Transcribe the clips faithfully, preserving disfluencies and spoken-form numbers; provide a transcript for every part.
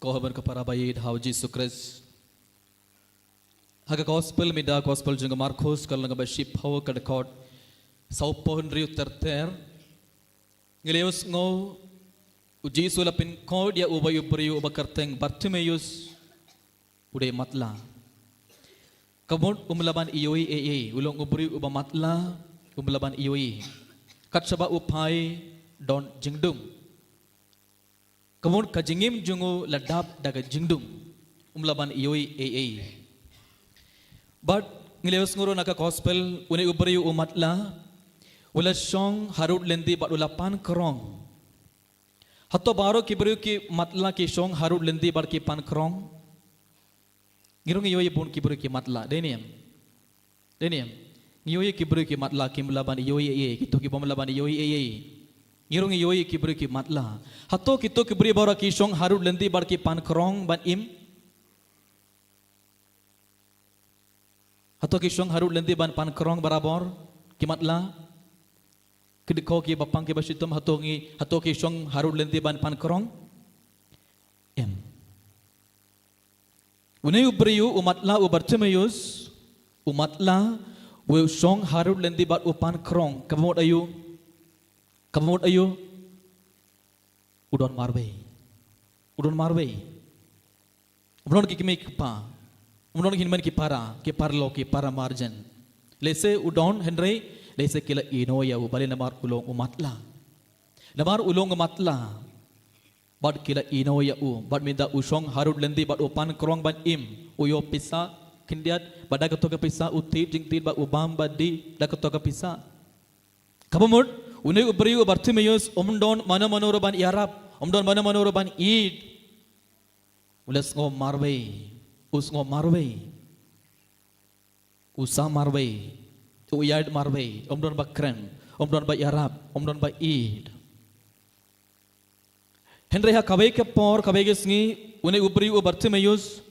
Ko haba ka para ba ïeit ha u Jisu Khrist. Ha ka gospel mynta, gospel jong u Markos, ka lynnong ba shiphew, ka dkhot sawphew hynriew ter ter. Ngi la ïohsngew u Jisu la pynkhuid ïa uwei u briew uba kyrteng Bartimeus, u dei matlah. Ka mut um lah ban ïohi ei ei, u long u briew uba matlah, um lah ban ïohi. Kat shaba u phai don jingdum. Ka mut ka jingim jong u la dap da ka jingdum. Um lah ban ïohi ei ei. Bad ngi la ïohsngew ruh na ka gospel, une u briew u matlah u la shong harud lynti bad u la pan krong. Hato baroh ki briew ki matlah ki shong harud lynti bad ki pan krong? Ngi ruh ngi ïohi bun ki briew ki matlah, dei ne em? Dei ne em? Ngi ïohi ki briew ki matlah, kim lah ban ïohi ei ei, kito ki bym lah ban ïohi ei ei. Ngi ruh ngi ïohi ki briew ki matlah. Hato kito ki briew baroh ki shong harud lynti bad ki pan krong ban im? Hato ki shong harud lynti ban pan krong barabor ki matlah? Ki dkhot kiba pang kiba shitom, hato ngi, hato ki shong harud lynti ban pan krong? Em. Une u briew u matlah u Bartimeus, u matlah, u shong harud lynti bad u pan krong, kaba mut aïu? Kaba mut aïu? U don marwei. U don marwei. Um don ki kmie ki kpa. Um don ki hynmen ki para, ki paralok, ki para marjan. Lehse u don, hynrei lehse ki la ïehnoh ïa u, balei? Namar u long u matlah. Namar u long u matlah. Bad ki la ïehnoh ïa u, bad mynta u shong harud lynti bad u pan krong ban im, u ïoh pisa khyndiat, bad da kato ka pisa u thied jingthied bad u bam bad dih da kato ka pisa. Kaba mut, une u briew u Bartimeus um don mano mano ruh ban ïarap, um don mano mano ruh ban ïeit. U la sngew marwei, u sngew marwei. U sah marwei, u ïaid marwei, um don ba kren, um don ba ïarap, um don ba ïeit. Hynrei ha kawei ka por, kawei ka sngi, une u briew u Bartimeus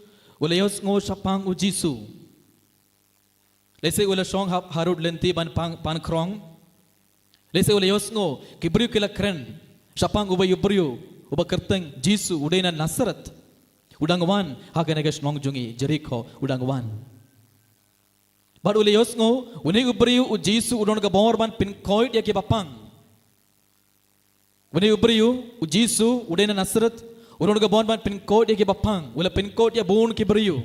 u la ïohsngew shaphang u Jisu. Lehse u la shong ha, harud lynti ban pan, pan krong. Lehse u la ïohsngew ki briew ki la kren shaphang uwei u briew uba kyrteng Jisu, u dei na Nasareth. U dang wan ha kane ka shnong jong ngi Jerikho, u dang wan. Bad u la ïohsngew une u briew u Jisu u don ka bor ban pynkhuid ïa kiba pang. Une u briew u Jisu u dei na Nasareth, u don ka bor ban pynkhuid ïa kiba pang, u la pynkhuid ïa bun ki briew.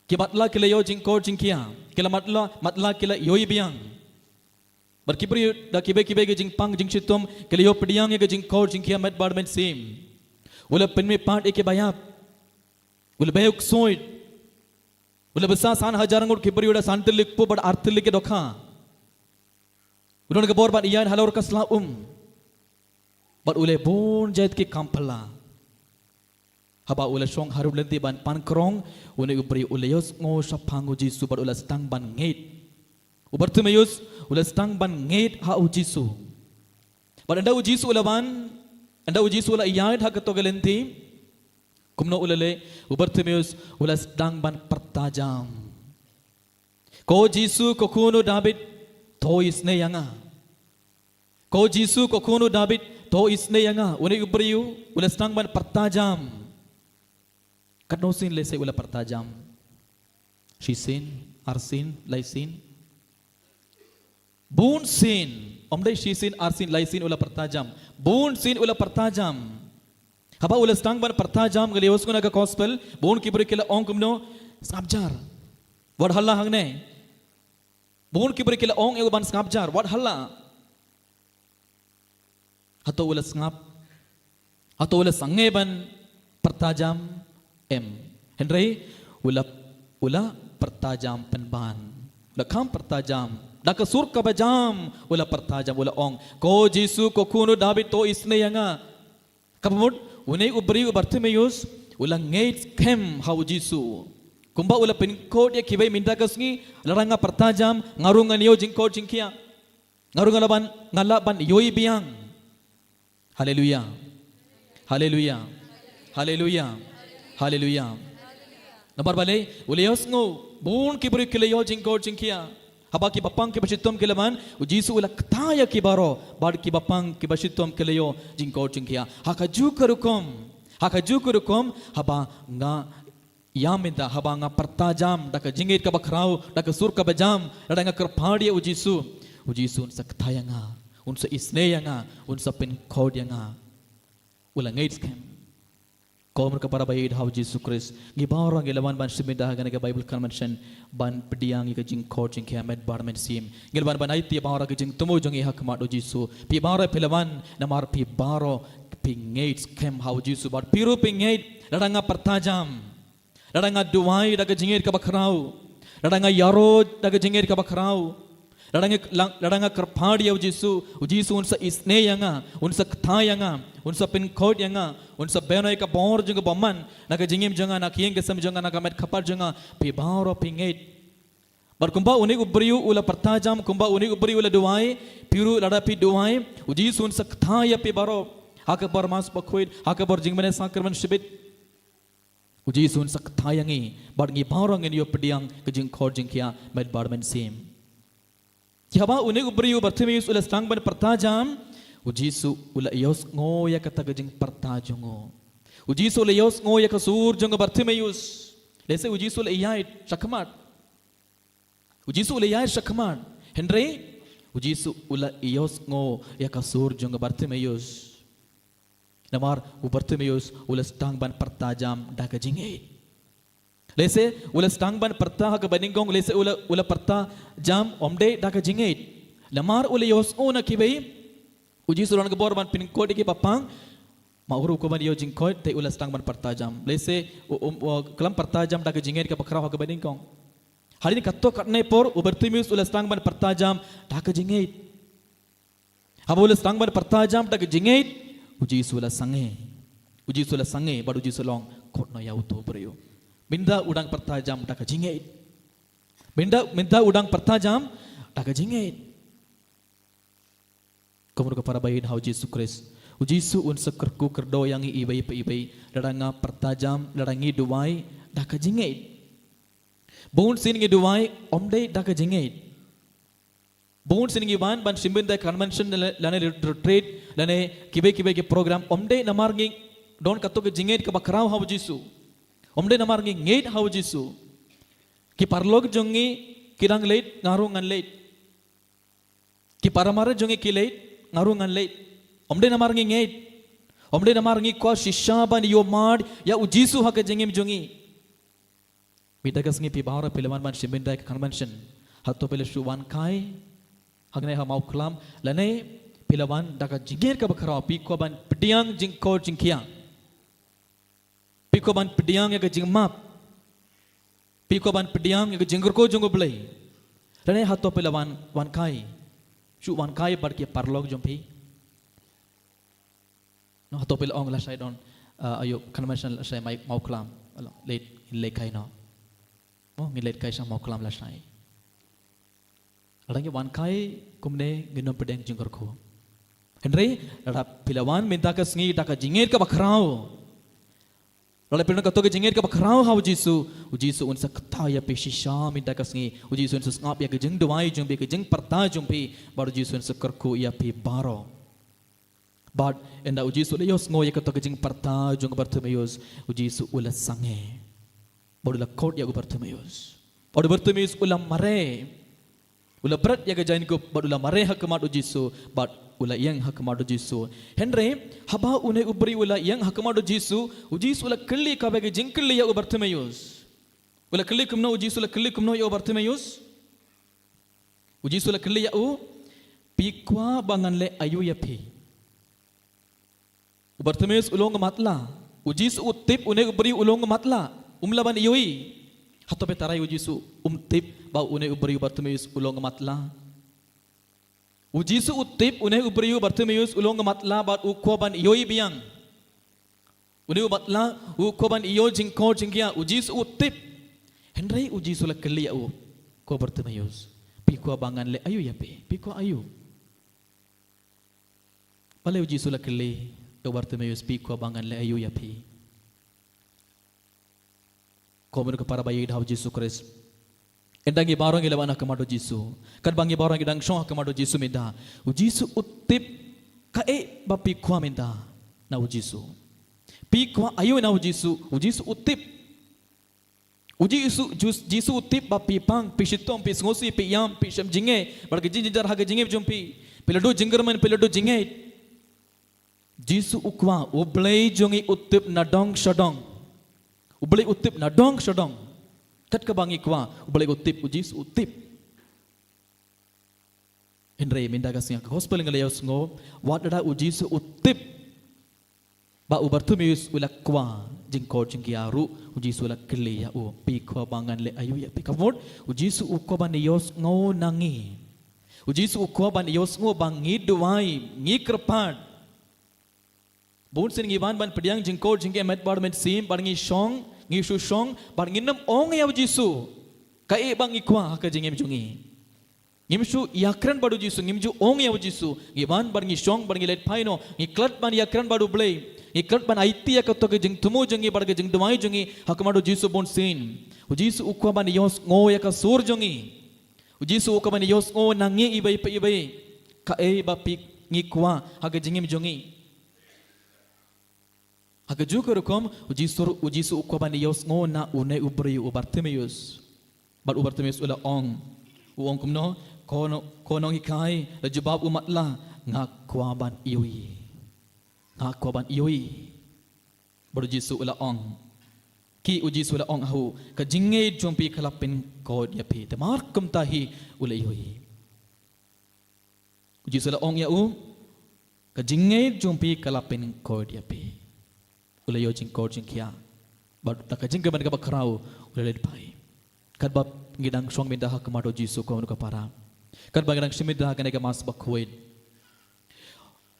Ki matlah ki la ïoh jingkhuid jingkhiah, ki la matlah, matlah ki la ïohi biang. Bad ki briew da kiba kiba ki jingpang jingshitom ki la ïoh pdiang ïa ka jingkhuid jingkhiah met bad mynsiem. U la pynmih pat ïa kiba ïap. U la beh u ksuid. U la bsa san hajar ngut ki briew da san tylli ki kpu bad ar tylli ki dohkha. U don ka bor ban ïaid halor ka sla um. Bad u leh bun jait ki kam phylla. Haba u la shong harud lynti ban pan krong, une u briew u la ïohsngew shaphang u Jisu bad u la sdang ban ngeit. U Bartimeus u la sdang ban ngeit ha u Jisu. Bad ynda u Jisu u la wan, ynda u Jisu u la ïaid ha kato ka lynti, kumno u la leh? U Bartimeus u la sdang ban pyrta jam. Ko Jisu, ko khun u Dabid, to isynei ïa nga. Ko Jisu, ko khun u Dabid, to isynei ïa nga. Une u briew u la sdang ban pyrta jam. Katno sien lehse u la pyrta jam? Shisien, arsien, laisien? Bun sien. Ym dei shisien, arsien, laisien u la pyrta jam. Bun sien u la pyrta jam. Haba u la sdang ban pyrta jam, ngi la ïohsngew na ka gospel, bun ki briew ki la ong kumno? Sngap jar. Wat halla hangne. Bun ki briew ki la ong ïa u ban sngap jar, wat halla. Hato u la sngap? Hato u la sangeh ban pyrta jam? Em. Hynrei u la, u la pyrta jam pynban. U la kham pyrta jam. Da ka sur kaba jam u la pyrta jam, u la ong, ko Jisu, ko khun u Dabid, to isynei ïa nga. Kaba mut, une u briew u Bartimeus u la ngeit skhem ha u Jisu. Kumba u la pynkhuid ïa kiwei mynta ka sngi, lada nga pyrta jam, nga ruh ngan ïoh jingkhuid jingkhiah. Nga ruh nga lah ban, nga lah ban ïohi biang. Haleluya. Haleluya. Haleluya. Haleluya. Namar balei? U la ïohsngew bun ki briew ki la ïoh jingkhuid jingkhiah. Haba kiba pang kiba shitom ki la wan, u Jisu u la kta ïa ki baroh, bad kiba pang kiba shitom ki la ïoh jingkhuid jingkhiah. Ha kajuh ka rukom, Ha ka ju ka rukom, haba nga ïam mynta, haba nga pyrta jam da ka jingngeit kaba khraw, da ka sur kaba jam, lada nga kyrpad ïa u Jisu, u Jisu un sa kthah ïa nga, un sa isynei ïa nga, un sa pynkhuid ïa nga. U la ngeit skhem. Ko mrad ka para ba ïeit ha u Jisu Khrist, ngi baroh ngi la wan ban shim bynta ha kane ka Bible convention, ban pdiang ïa ka jingkhuid jingkhiah met bad mynsiem. Ngi la wan ban aiti baroh ka jingthmu jong ngi ha khmat u Jisu. Phi baroh phi la wan namar phi baroh phi ngeit skhem ha u Jisu bad phi ruh phi ngeit, lada nga pyrta jam, lada nga duwai da ka jingngeit kaba khraw, lada nga ïaroh da ka jingngeit kaba khraw, lada nga, lada nga kyrpad ïa u Jisu, u Jisu un sa isynei ïa nga, un sa kthah ïa nga, un sa pynkhuid ïa nga, un sa bynrap ïa ka bor jong ka bymman na ka jingim jong nga, na ka ïing ka sem jong nga, na ka met ka phad jong nga. Phi baroh phi ngeit. Bad kumba une u briew u la pyrta jam, kumba une u briew u la duwai, phi ruh lada phi duwai, u Jisu un sa kthah ïa phi baroh ha ka bor Mass Bakhuid, ha ka bor jingmane sakramen shibit. U Jisu un sa kthah ïa ngi bad ngi baroh ngin ïoh pdiang ka jingkhuid jingkhiah met bad mynsiem. Haba une u briew u Bartimeus u la sdang ban pyrta jam, u Jisu u la ïohsngew ïa kata ka jingpyrta jong u. U Jisu u la ïohsngew ïa ka sur jong u Bartimeus. Lehse u Jisu u la ïaid shakhmat. U Jisu u la ïaid shakhmat. Hynrei u Jisu u la ïohsngew ïa ka sur jong u Bartimeus. Namar u Bartimeus u la sdang ban pyrta jam da ka jingngeit. Lehse u la sdang ban pyrta ha kaba nyngkong, lehse u la, u la pyrta jam ym dei da ka jingngeit. Namar u la ïohsngew na kiwei, u Jisu u don ka bor ban pynkhuid ïa ki bapang. Ma u ruh u kwah ban ïoh jingkhuid, te u la sdang ban pyrta jam. Lehse u, u, u khlem pyrta jam da ka jingngeit kaba khraw ha kaba nyngkong. Hadien katto katne por u Bartimeus u la sdang ban pyrta jam da ka jingngeit. Haba u la sdang ban pyrta jam da ka jingngeit, u Jisu u la sangeh. U Jisu u la sangeh bad u Jisu u la ong, khot noh ïa uto u briew. Mynta u dang pyrta jam da ka jingngeit. Mynta, mynta u dang pyrta jam da ka jingngeit. Ko mrad ka para ba ïeit ha u Jisu Khrist, u Jisu un sa kyrkhu kyrdoh ïa ngi iwei pa iwei lada nga pyrta jam, lada ngi duwai da ka jingngeit. Bun sien ngi duwai ym dei da ka jingngeit. Bun sien ngi wan ban shim bynta convention lane, lane retreat lane kiwei kiwei ki program, ym dei namar ngi don katto ka jingngeit kaba khraw ha u Jisu. Ym dei namar ngi ngeit ha u Jisu. Ki paralok jong ngi ki dang leit, nga ruh ngan leit. Ki para mareh jong ngi ki leit, nga ruh ngan leit. Ym dei namar ngi ngeit. Ym dei namar ngi kwah shisha ban ïohmad ïa u Jisu ha ka jingim jong ngi. Mynta ka sngi phi baroh phi la wan ban shim bynta ka convention. Hato phi la shu wan kai hangne ha Mawkhlam, lane phi la wan da ka jingngeit kaba khraw, phi kwah ban pdiang jingkhuid jingkhiah. Phi kwah ban pdiang ïa ka jingmap. Phi kwah ban pdiang ïa ka jingkyrkhu jong U Blei. Lane hato phi la wan, wan kai, shu wan kai bad ki paralok jong phi. Noh, hato phi la ong lashai don, ah, aïu convention lashai Mawkhlam. Leit, ngin leit kai noh. Mo, ngin leit kai sha Mawkhlam lashai. Lada ngi wan kai kumne ngin ym pdiang jingkyrkhu. Hynrei lada phi la wan mynta ka sngi da ka jingngeit kaba khraw, lada phi don katto ka jingngeit kaba khraw ha u Jisu, u Jisu un sa kthah ïa phi shisha mynta ka sngi. U Jisu un sa sngap ïa ka jingduwai jong phi, ka jingpyrta jong phi, bad u Jisu un sa kyrkhu ïa phi baroh. Bad ynda u Jisu u la ïohsngew ïa kato ka jingpyrta jong u Bartimeus, u Jisu u la sangeh. Bad u la khot ïa u Bartimeus. Bad u Bartimeus u la mareh. U la bret ïa ka jaiñkup bad u la mareh ha khmat u Jisu, bad u la ïeng ha khmat u Jisu. Hynrei haba une u briew u la ïeng ha khmat u Jisu, u Jisu u la kylli kawei ka jingkylli ïa u Bartimeus. U la kylli kumno u Jisu, u la kylli kumno ïa u Bartimeus? U Jisu u la kylli ïa u, phi kwah ba ngan leh aïu ïa phi? U Bartimeus u long matlah. U Jisu u tip une u briew u long matlah, um lah ban ïohi. Hato phi tharai u Jisu um tip ba une u briew u Bartimeus u long matlah? U Jisu u tip une u briew u Bartimeus u long matlah bad u kwah ban ïohi biang. Une u matlah u kwah ban ïoh jingkhuid jingkhiah, u Jisu u tip. Hynrei u Jisu u la kylli ïa u, ko Bartimeus, phi kwah ba ngan leh aïu ïa phi? Phi kwah aïu? Balei u Jisu u la kylli ïa u Bartimeus, phi kwah ba ngan leh aïu ïa phi? Ko mino ka para ba ïeit ha u Jisu Khrist, ynda ngi baroh ngi la wan ha khmat u Jisu, katba ngi baroh ngi dang shong ha khmat u Jisu mynta, u Jisu u tip kaei ba phi kwah mynta na u Jisu. Phi kwah aïu na u Jisu? U Jisu u tip. U Jisu, Jus- Jisu u tip ba phi pang, phi shitom, phi sngewsih, phi ïam, phi shem jingeh bad ka jingjynjar ha ka jingim jong phi. Phi la duh jingkyrmen, phi la duh jingngeit. Jisu u kwah, U Blei jong ngi u tip na dong sha dong. U Blei u tip na dong sha dong. Kat kaba ngi kwah, U Blei u tip, u Jisu u tip. Hynrei mynta ka sngi ha ka gospel ngi la ïohsngew, wat lada u Jisu u tip ba u Bartimeus u la kwah jingkor jingkhiah ruh, u Jisu u la kylli ïa u, phi kwah ba ngan leh aïu ïa phi? Ka mut u Jisu u kwah ban ïohsngew na ngi. U Jisu u kwah ban ïohsngew ba ngi duwai, ngi kyrpad. Bun sien ngi wan ban pdiang jingkor jingkhiah met bad mynsiem, bad ngi shong, ngi shu shong, bad ngim nym ong ïa u Jisu kaei ba ngi kwah ha ka jingim jong ngi. Ngim shu ïakren bad u Jisu, ngim ju ong ïa u Jisu. Ngi wan bad ngi shong bad ngi leit phai noh, ngi klet ban ïakren bad U Blei, ngi klet ban aiti ïa kato ka jingthmu jong ngi bad ka jingduwai jong ngi ha khmat u Jisu bun sien. U Jisu u kwah ban ïohsngew ïa ka sur jong ngi. U Jisu u kwah ban ïohsngew na ngi iwei pa iwei kaei ba phi, ngi kwah ha ka jingim jong ngi. Ha kajuh ka rukom, u Jisu, u Jisu u kwah ban ïohsngew na une u briew u Bartimeus. Bad u Bartimeus u la ong, u ong kumno? Ko no-, ko nonghikai, la jubab u matlah, nga kwah ban ïohi. Nga kwah ban ïohi. Bad u Jisu u la ong, ki, u Jisu u la ong ha u, ka jingngeit jong phi ka la pynkhuid ïa phi. Te mar kumta hi u la ïohi. U Jisu u la ong ïa u, ka jingngeit jong phi ka la pynkhuid ïa phi. U la ïoh jingkor jingkhiah. Bad da ka jingkyrmen kaba khraw u la leit phai. Katba ngi dang shong mynta ha khmat u Jisu, ko mano ka para, katba ngi dang shim mynta ha kane ka Mass bakhuid,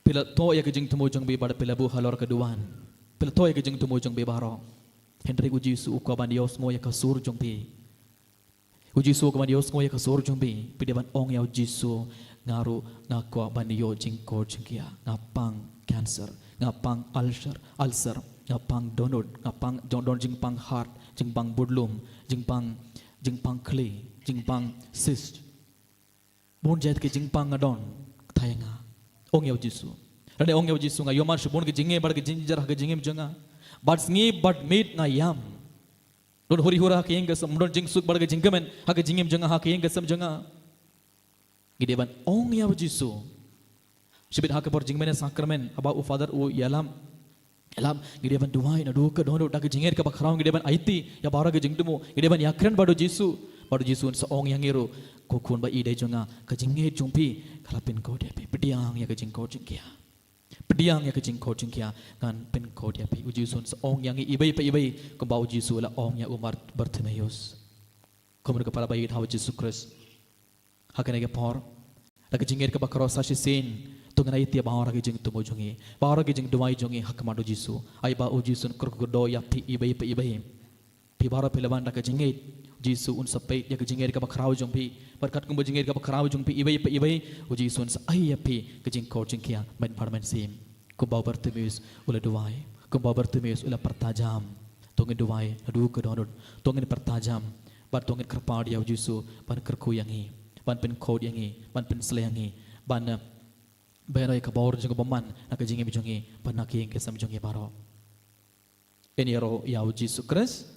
phi la thoh ïa ka jingthmu jong phi bad phi la buh halor ka duwan. Phi la thoh ïa ka jingthmu jong phi baroh. Hynrei u Jisu u kwah ban ïohsngew ïa ka sur jong phi. U Jisu u kwah ban ïohsngew ïa ka sur jong phi. Phi dei ban ong ïa u Jisu, nga ruh nga kwah ban ïoh jingkor jingkhiah. Nga pang cancer, nga pang ulcer, ulcer, nga pang dohnud, nga pang jong don jingpang heart, jingpang budlum, jingpang, jingpang khlieh, jingpang cyst. Bun jait ki jingpang nga don. Kata ïa nga. Ong ïa u Jisu. Lane ong ïa u Jisu, nga ïoh man shibun ki jingeh bad ki jingjynjar ha ka jingim jong nga. Bad sngi bad miet nga ïam. Don huri hura ha ka ïing ka sem, don jingsuk bad ka jingkmen ha ka jingim jong nga, ha ka ïing ka sem jong nga. Ngi dei ban ong ïa u Jisu. Shibit ha ka por jingmane sakramen, haba u Father u ïalam, ïalam, ngi dei ban duwai naduh ka dohnud, da ka jingngeit kaba khraw ngi dei ban aiti ïa baroh ki jingthmu, ngi dei ban ïakren bad u Jisu. Bad u Jisu un sa ong ïa ngi ruh, ko khun ba ïeidei jong nga, ka jingngeit jong phi ka la pynkhuid ïa phi. Pdiang ïa ka jingkor jingkhiah. Pdiang ïa ka jingkor jingkhiah, ngan pynkhuid ïa phi. U Jisu un sa ong ïa ngi iwei pa iwei kumba u Jisu u la ong ïa u Bar-, Bartimeus. Ko mano ka para ba ïeit ha u Jisu Khrist, ha kane ka por, da ka jingngeit kaba khraw sa shisien, to ngin aiti ïa baroh ki jingthmu jong ngi, baroh ki jingduwai jong ngi ha khmat u Jisu. Ai ba u Jisu un kyrkhu kyrdoh ïa phi iwei pa iwei. Phi baroh phi la wan da ka jingngeit, u Jisu un sa peit ïa ka jingngeit kaba khraw jong phi. Bad katkum ka jingngeit kaba khraw jong phi iwei pa iwei, u Jisu un sa ai ïa phi ka jingkor jingkhiah met bad mynsiem. Kumba u Bartimeus u la duwai, kumba u Bartimeus u la pyrta jam. To ngin duwai naduh ka dohnud, to ngin pyrta jam, bad to ngin kyrpad ïa u Jisu ban kyrkhu ïa ngi, ban pynkhuid ïa ngi, ban pynsleh ïa ngi, ban, eh, ban ïoh ïa ka bor jong u bymman na ka jingim jong ngi bad na ka ïing ka sem jong ngi baroh. Ngin ïaroh ïa u Jisu Khrist.